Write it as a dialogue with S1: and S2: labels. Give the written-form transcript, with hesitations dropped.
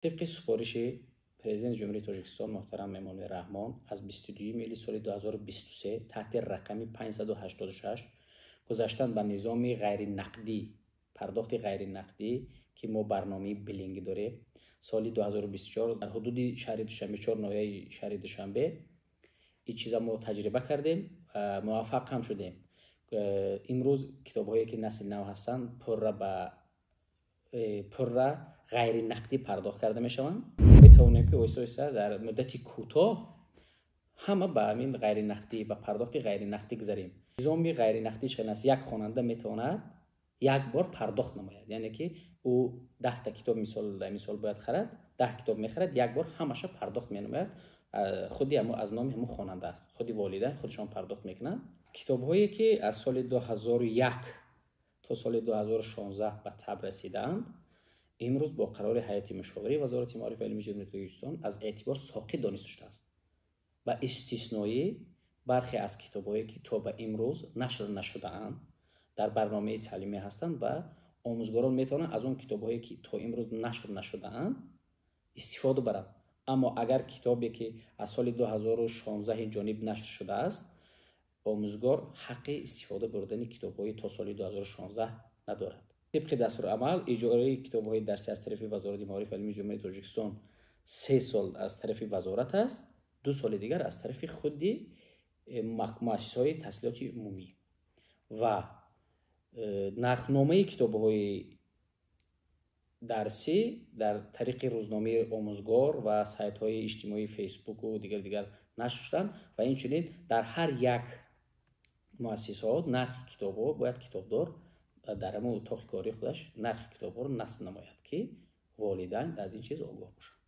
S1: Тибқи супориши Президенти Ҷумҳурии Тоҷикистон муҳтарам Эмомалӣ Раҳмон аз 22 июли соли 2023 таҳти рақами 586, гузаштан ба низоми ғайринақдӣ, пардохти ғайринақдӣ, ки мо барномаи биллингӣ дорем, соли 2024 дар ҳудуди шаҳри Душанбе, чор ноҳияи шаҳри Душанбе ин чиза мо таҷриба кардем ва муваффақ ҳам шудем. Имрӯз китобҳое, ки насли нав ҳастанд, пурра ба пурра ғайринақдӣ пардохт карда мешаванд. Метавонем, ки оҳиста оҳиста дар муддати кӯтоҳ ҳама ба ҳамин ғайринақдӣ, ба пардохти ғайринақдӣ гузарем. Низоми ғайринақдӣ чӣ аст? Як хонанда метавонад як бор пардохт намояд, яъне ки ӯ 10-та китоб, мисол, бояд харад, 10 китоб мехарад, як бор ҳамаша пардохт менамояд. Худи аз номи ҳамун хонанда аст, худи волидайн худашон пардохт мекунанд. Китобҳое, ки аз соли 2001 то соли 2016 ба таб расидаанд, имрӯз бо қарори ҳайати мушовирии Вазорати маориф ва илми Ҷумҳурии Тоҷикистон аз эътибор соқит дониста шудааст, ба истиснои бархе аз китобҳое, ки то ба имрӯз нашр нашудаанд, дар барномаи таълимӣ ҳастанд ва омӯзгорон метавонанд аз он китобҳое, ки то имрӯз нашр нашудаанд, истифода баранд. Аммо агар китобе, ки аз соли 2016 ҷониб нашр шудааст, омӯзгор ҳаққи истифода бурдани китобҳои то соли 2016 надорад. Тибқи дастурамал, иҷораи китобҳои дарсӣ аз тарафи Вазорати маориф ва илми Ҷумҳурии Тоҷикистон 3 сол аз тарафи вазорат аст, 2 соли дигар аз тарафи худи муассисаҳои таҳсилоти умумӣ ва нархномаи китобҳои дарсӣ дар тариқи рӯзномаи «Омӯзгор» ва сайтҳои иҷтимоии Фейсбуку дигар дигар нашр шуданд ва инчунин дар ҳар як муассисаҳо нархи китобҳо бояд китобдор дар ҳамон утоқи кории худаш нархи китобҳоро насб намояд, ки волидайн аз ин чиз огоҳ бошанд.